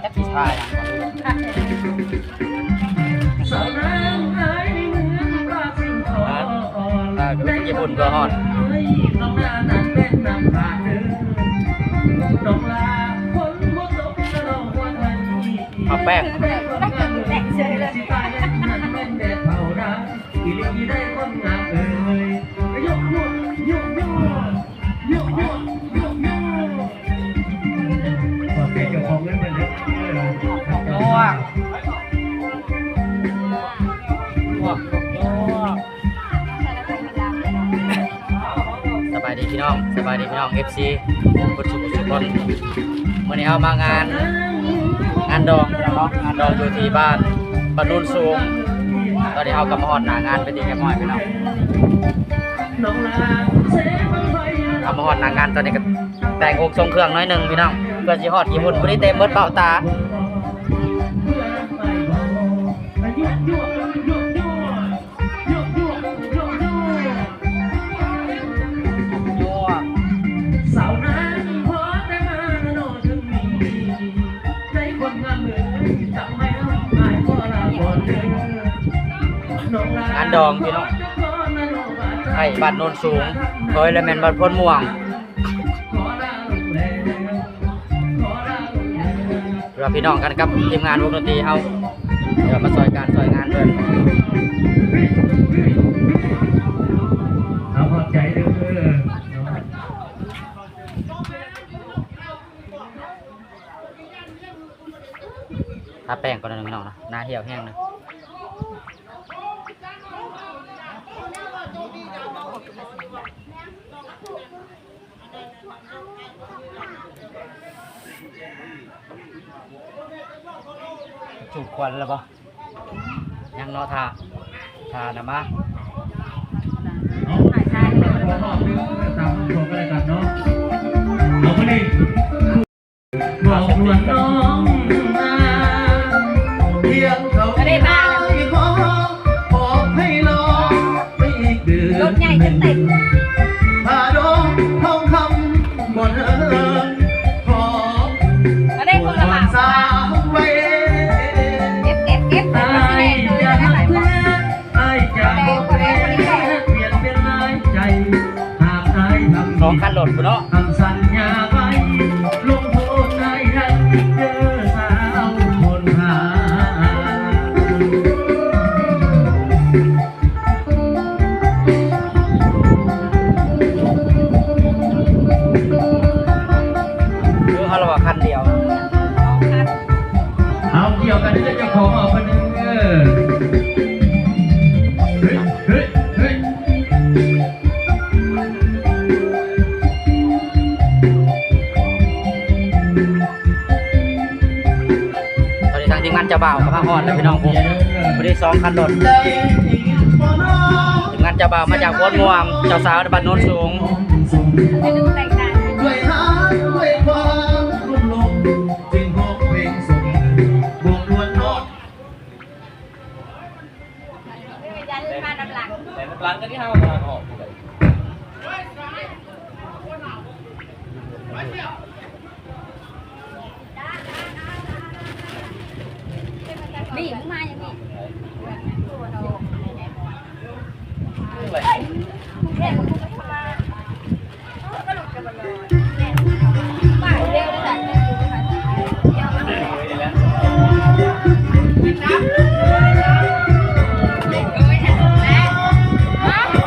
ຈັກຊິທ່າຫຍັງ ອ່າ ຍີ່ປຸ່ນກໍຮອດ. ເອົາແປ້ງ ສະບາຍດີພີ່ນ້ອງ ສະບາຍດີພີ່ນ້ອງ ເອັຟຊີ ເບິດສູ່ທຸກຄົນ. ມື້ນີ້ເຮົາມາງານ ງານດອງເນາະ ງານດອງຢູ່ທີ່ບ້ານ ບ້ານໂນນສູງ. ຕອນນີ້ເຮົາກໍມາຮອດໜ້າງານເປັນທີ່ຮຽບຮ້ອຍພີ່ນ້ອງ. ເຮົາມາຮອດໜ້າງານ ຕອນນີ້ກໍແຕ່ງອົງຊົງເຄື່ອງໜ້ອຍໜຶ່ງພີ່ນ້ອງ ເພື່ອຊິຮອດຍີ່ປຸ່ນ. ຜູ້ນີ້ເຕັມເບິດເບົາຕາ. ງານດອງພີ່ນ້ອງ ໃຫ້ບ້ານໂນນສູງ ເອີຍ ແລະແມ່ນບ້ານໂພນມ່ວງ. ເພື່ອພີ່ນ້ອງກັນກັບທີມງານວົງດົນຕີເຮົາ ເພື່ອມາຊ່ອຍການຊ່ອຍງານເພິ່ນ. ເອົາຂອບໃຈເດີ. ທາແປ້ງກ່ອນໜຶ່ງພີ່ນ້ອງນະ ໜ້າຫ່ຽວແຮງນະ. ຈູດຄວັນແລ້ວບໍ່? ຍັງເນາະ ຖ້າ ຖ້ານຳມາ ເອົາ ຕາມຊົມກັນແລ້ວກັນເນາະ. ເອົາ ມື້ນີ້ ບອກລວນນ້ອງນາ ພຽງເຂົາ ບໍ່ໄດ້ມາແລ້ວ ຂໍໃຫ້ລອ ໄປອີກເດືອນໜຶ່ງ ລອດໃຫຍ່ຈົນເຕັມ ຜ້າດອງທອງຄຳບໍ່ເທີນ ຂໍ ກໍໄດ້ຄົນລະບາດ ສາວໄວ້ ເກັບ ເກັບ ເກັບ ອ້າຍຈະຮັກແທ້ ອ້າຍຈະບໍ່ແປ ປ່ຽນເປັນຫຼາຍໃຈ ຫາກອ້າຍທຳ ສອງຄັນລົດພຸ້ນເນາະ ຄຳສັນຍາໄວ້ ລົງໂທດອ້າຍທັງເດີ ສາວຄົນຫາ. ເອີ ເຮົາລະວ່າຄັນດຽວ ເອົາ ກ່ຽວກັນເດີ ເຈົ້າຂອງເອົາເພິ່ນເດີ. ເຮີ້ຍ ເຮີ້ຍ ເຮີ້ຍ. ຕອນນີ້ທາງທີມງານເຈົ້າບ່າວກໍມາຮອດແລ້ວພີ່ນ້ອງ ຜູ້ ຜູ້ທີ່ສອງຄັນລົດ ທີມງານເຈົ້າບ່າວມາຈາກໂພນມ່ວງ ເຈົ້າສາວບ້ານໂນນສູງ. ແຕ່ນຳຫຼັງກໍທີ່ເຮົາອອກ. ນີ້ ມາຫຍັງນີ້?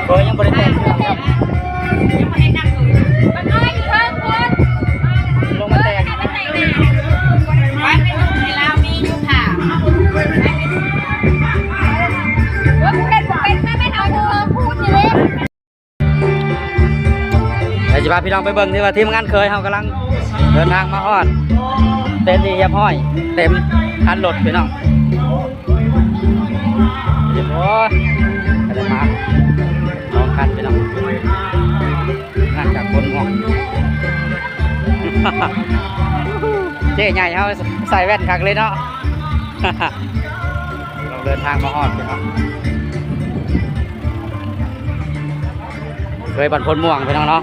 ໂອ້ຍ ຍັງບໍ່ໄດ້ແຕ່ງເຄື່ອງ ຍັງບໍ່ໄດ້ນັ່ງເລີຍ ມັນເອົາໄວ້ຢູ່ເທິງພຸ້ນ ລົງມາແຕ່ງ ມັນເປັນລູກໃຫ້ລາວມີຢູ່ຖ້າ ວ່າເປັນ ເປັນ ແມ່ນເອົາຢູ່ເທິງພຸ້ນນີ້ເດ້. ດຽວຊິພາພີ່ນ້ອງໄປເບິ່ງທີ່ວ່າທີມງານເຂີຍເຮົາກຳລັງເດີນທາງມາຮອດ ເປັນທີ່ຮຽບຮ້ອຍ ເຕັມຄັນລົດພີ່ນ້ອງ. ໂອ້ຍ ກະໄດ້ມາສອງຄັນພີ່ນ້ອງ ງານຈາກຄົນງອກ ເຈ້ໃຫຍ່ເຮົາໃສ່ແວ່ນຄັກເລີຍເນາະ. ເດີນທາງມາຮອດພີ່ນ້ອງ. ເຄີຍບ້ານໂພນມ່ວງພີ່ນ້ອງເນາະ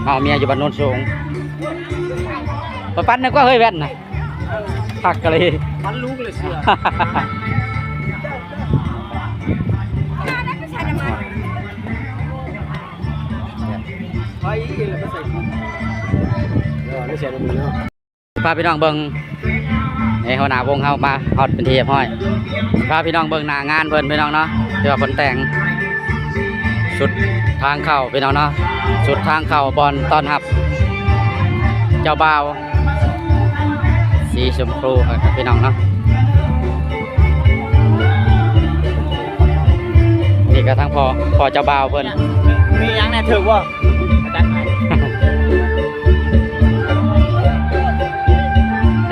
ເອົາເມຍຢູ່ບ້ານໂນນສູງ. ປະປັນນຶກວ່າເຮີ້ຍແວ່ນນະ ຄັກກະລີ ປັນລູກເລີຍເຊື່ອ. ໄປອີກແລ້ວ ໄປໃສ່ ເອີ ໄປໃສ່ນ້ຳມັນເນາະ. ພາພີ່ນ້ອງເບິ່ງ ນີ້ຫົວໜ້າວົງເຮົາມາຮອດເປັນທີ່ຮຽບຮ້ອຍ. ພາພີ່ນ້ອງເບິ່ງໜ້າງານເພິ່ນພີ່ນ້ອງເນາະ ທີ່ວ່າເພິ່ນແຕ່ງຊຸດທາງເຂົ້າພີ່ນ້ອງເນາະ ຊຸດທາງເຂົ້າບ່ອນຕ້ອນຮັບເຈົ້າບ່າວ ສີຊົມພູພີ່ນ້ອງເນາະ. ນີ້ກະທາງພໍ່ ພໍ່ເຈົ້າບ່າວເພິ່ນ ມີຫຍັງແດ່ ຖືກບໍ່? ອັ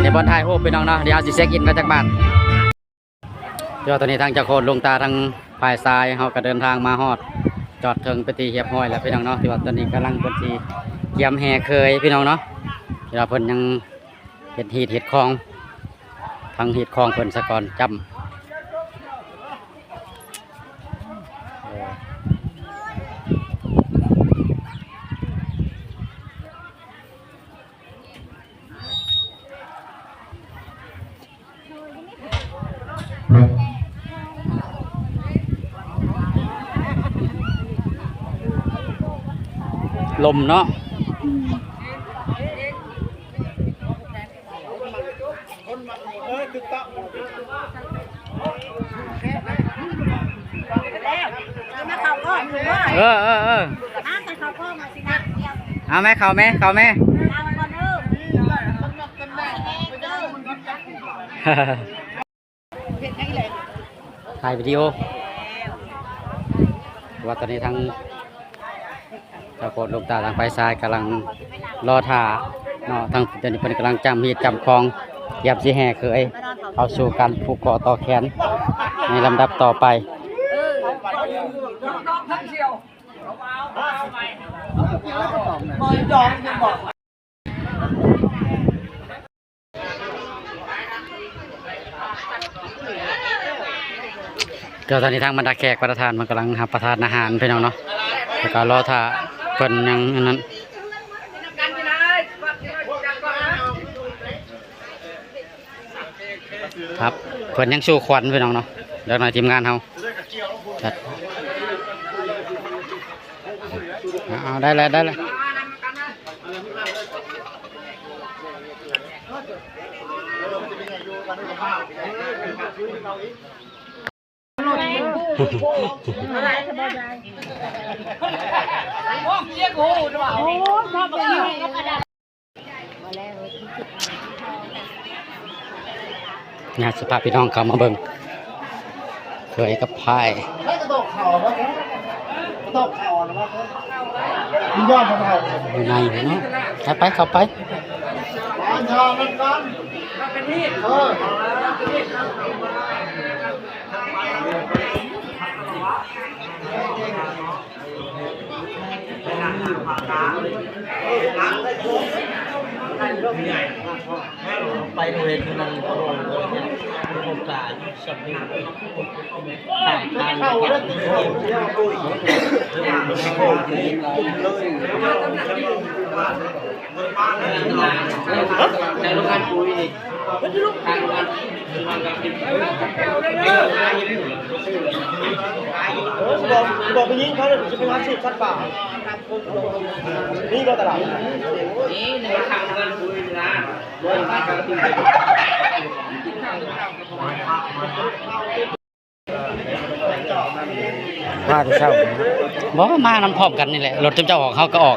ນນີ້ບ່ອນຖ່າຍຮູບພີ່ນ້ອງເນາະ ດຽວເຮົາຊິເຊັກອິນກ່ອນຈັກບາດ. ແຕ່ວ່າຕອນນີ້ທາງເຈົ້າໂຄດ ຫຼວງຕາ ທາງຝ່າຍຊາຍເຮົາກະເດີນທາງມາຮອດ ຈອດເຖິງເປັນທີ່ຮຽບຮ້ອຍແລ້ວພີ່ນ້ອງເນາະ. ທີ່ວ່າຕອນນີ້ກຳລັງເພິ່ນຊິກຽມແຫ່ເຂີຍພີ່ນ້ອງເນາະ ທີ່ວ່າເພິ່ນຍັງເຮັດຮີດເຮັດຄອງ ທັງຮີດຄອງເພິ່ນສາກ່ອນຈ້ຳ. ລົມເນາະ. ເອີ ເອີ ເອີ ເອົາແມ່ ເຂົ້າແມ່ ເຂົ້າແມ່. ຖ່າຍວິດີໂອ ວ່າຕອນນີ້ທາງເຈົ້າໂຄດ ຫຼວງຕາ ທາງຝ່າຍຊາຍກຳລັງລໍຖ້າເນາະ ທາງເຈົ້ານີ້ເພິ່ນກຳລັງຈ້ຳຮີດຈ້ຳຄອງ ກຽມຊິແຫ່ເຂີຍເຂົ້າສູ່ການຜູກຂໍ້ຕໍ່ແຂນ ໃນລຳດັບຕໍ່ໄປ. ກໍຕອນນີ້ທາງບັນດາແຂກປະທານເພິ່ນກຳລັງຮັບປະທານອາຫານພີ່ນ້ອງເນາະ ແລ້ວກໍລໍຖ້າເພິ່ນຍັງອັນນັ້ນ ຄັບ ເພິ່ນຍັງສູ່ຂວັນພີ່ນ້ອງເນາະ ເດັກນ້ອຍທີມງານເຮົາ. ເອົາ ໄດ້ແລ້ວ ໄດ້ແລ້ວ. ຍາດຊິພາພີ່ນ້ອງເຂົ້າມາເບິ່ງເຂີຍກັບພ້າຍ ຢູ່ໃນເນາະ. ໄປ ເຂົ້າໄປ. ໄປໂຮງຮຽນຄືນັ້ນ ໂຮງການສຳເລັດ ຕາຍທາງ ບອກ ບອກໄປຍິງເຂົາເລີຍ ຊິໄປຫາຊື້ສັດປ່າ ມີບໍ່ຕະຫຼາດ? ມາແຕ່ເຊົ້າ. ບໍ່ ມານຳພ້ອມກັນນີ້ແຫຼະ ລົດເຈົ້າອອກ ເຮົາກໍອອກ.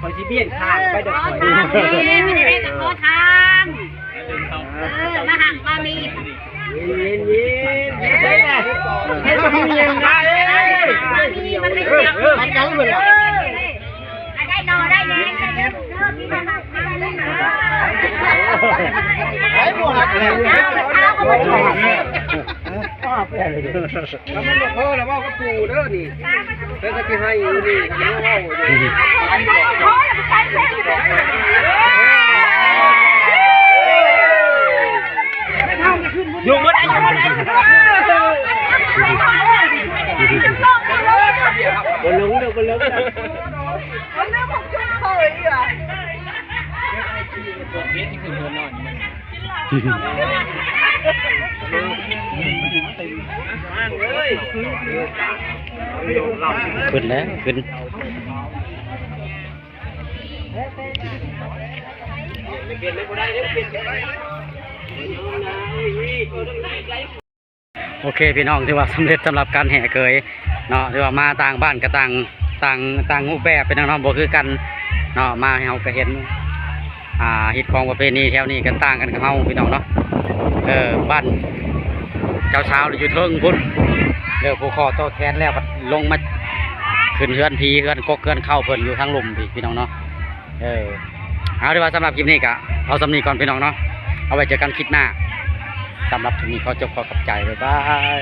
ຂ້ອຍຊິປ່ຽນຂ້າງໄປເດີຂ້ອຍ ເອີ ບໍ່ໄດ້ໄດ້ກໍຂໍທາງ ເອີ ມາຫັກມາມີ ເຢັນໆ ເຢັນໆ ໃຫ້ມັນມີຫຍັງໄດ້ ມາມີມັນເປັນຫຍັງ ມັນຫຍັງເພິ່ນວ່າ ໄດ້ໜໍ່ໄດ້ແໜງ ໃຫ້ບໍ່ຮັກແລ້ວ ແລ້ວມັນບໍ່ພໍແລ້ວ ເວົ້າກັບປູ່ເດີນີ້ ເພິ່ນກໍຊິໃຫ້ຢູ່ນີ້ ກໍເວົ້າຢູ່ ຢູ່ບໍ່ໄດ້ ຢູ່ບໍ່ໄດ້ ບໍ່ລົງເດີ ບໍ່ລົງເດີ ຂຶ້ນແລ້ວ ຂຶ້ນ ໂອເຄ ພີ່ນ້ອງ ຖືວ່າສຳເລັດສຳລັບການແຫ່ເຂີຍເນາະ ຖືວ່າມາຕ່າງບ້ານກໍຕ່າງ ຕ່າງ ຕ່າງຮູບແບບ ພີ່ນ້ອງເນາະ ບໍ່ຄືກັນເນາະ ມາເຮົາກໍເຫັນ ອ່າ ຮີດຄອງປະເພນີແຖວນີ້ກໍຕ່າງກັນກັບເຮົາ ພີ່ນ້ອງເນາະ ເອີ ບ້ານເຈົ້າສາວຢູ່ເທິງພຸ້ນ ເອີ ຜູກຄໍຕໍ່ແຂນແລ້ວ ພັດລົງມາ ຂຶ້ນເຮືອນຜີ ເຮືອນກົກເຮືອນເຄົ້າເພິ່ນຢູ່ທາງລຸ່ມພີ້ ພີ່ນ້ອງເນາະ. ເອີ ເອົາ ຖືວ່າສຳລັບຄລິບນີ້ກະເອົາສ່ຳນີ້ກ່ອນ ພີ່ນ້ອງເນາະ. ເອົາໄວ້ເຈີກັນຄລິບໜ້າ. ສຳລັບຄລິບນີ້ຂໍຈົບ ຂໍຂອບໃຈ ບາຍບາຍ.